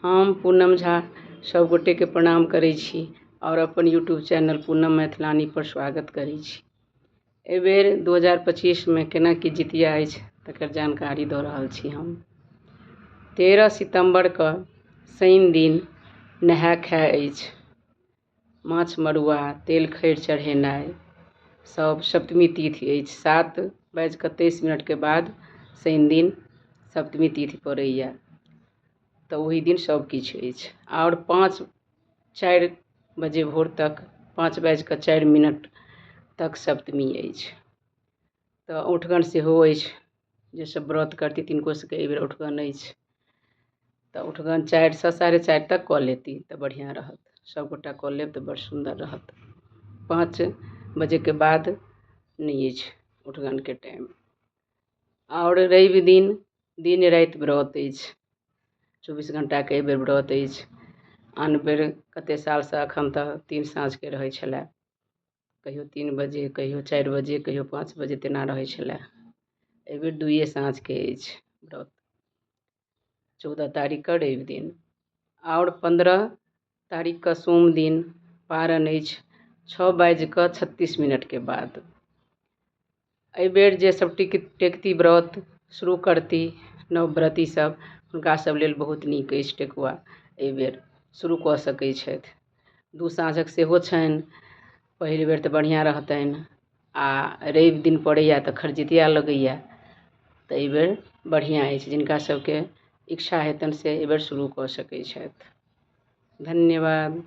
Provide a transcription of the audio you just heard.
हम पूनम झा सभगोटेके प्रणाम करै छी आओर अपन यूट्यूब चैनल पूनम मैथिलानीपर स्वागत करै छी। एहिबेर 2025मे केना की जितिया अछि तकर जानकारी दऽ रहल छी हम। 13 सितम्बरके शनि दिन नहाय खाय अछि। माछ मड़ुआ तेल खैर चढ़ेनाइ सभ सप्तमी तिथि अछि। 7 बाजि कऽ 23 मिनटके बाद शनि दिन सप्तमी तिथि पड़ैए, तऽ ओहि दिन सभकिछु अछि। आओर 5-4 बजे भोर तक, 5 बाजि कऽ 4 मिनट तक सप्तमी अछि, तऽ औठगन सेहो अछि। जे सभ व्रत करती तिनको सभके एहिबेर औठगन अछि, तऽ औठगन 4सँ 4:30 तक कऽ लेती तऽ बढ़िआँ रहत। सभगोटा कऽ लेब तऽ बड़ सुन्दर रहत। 5 बजेके बाद नहि अछि औठगनके टाइम। आओर रवि दिन दिन राति व्रत अछि। 24 घण्टाके एहिबेर व्रत अछि। आन बेर कतेक सालसँ एखन तऽ 3 साँझके रहै छलए, कहियो 3 बजे, कहियो 4 बजे, कहियो 5 बजे, तेना रहै छलए। एहिबेर दुइए साँझके अछि व्रत, 14 तारीखके रवि दिन। आओर 15 तारीखके सोम दिन पारन अछि, 6 बाजि कऽ 36 मिनटके बाद। एहिबेर जे सभ टेकती, व्रत शुरू करती नवव्रती सभ, हुनका सभ लेल बहुत नीक अछि। ठेकुआ एहिबेर शुरू कऽ सकै छथि। दू साँझक सेहो छनि पहिल बेर, तऽ बढ़िआँ रहतनि। आ रवि दिन पड़ैए तऽ खरजितिया लगैए, तऽ एहिबेर बढ़िआँ अछि। जिनका सभके इच्छा हेतनि से एहिबेर शुरू कऽ सकै छथि। धन्यवाद।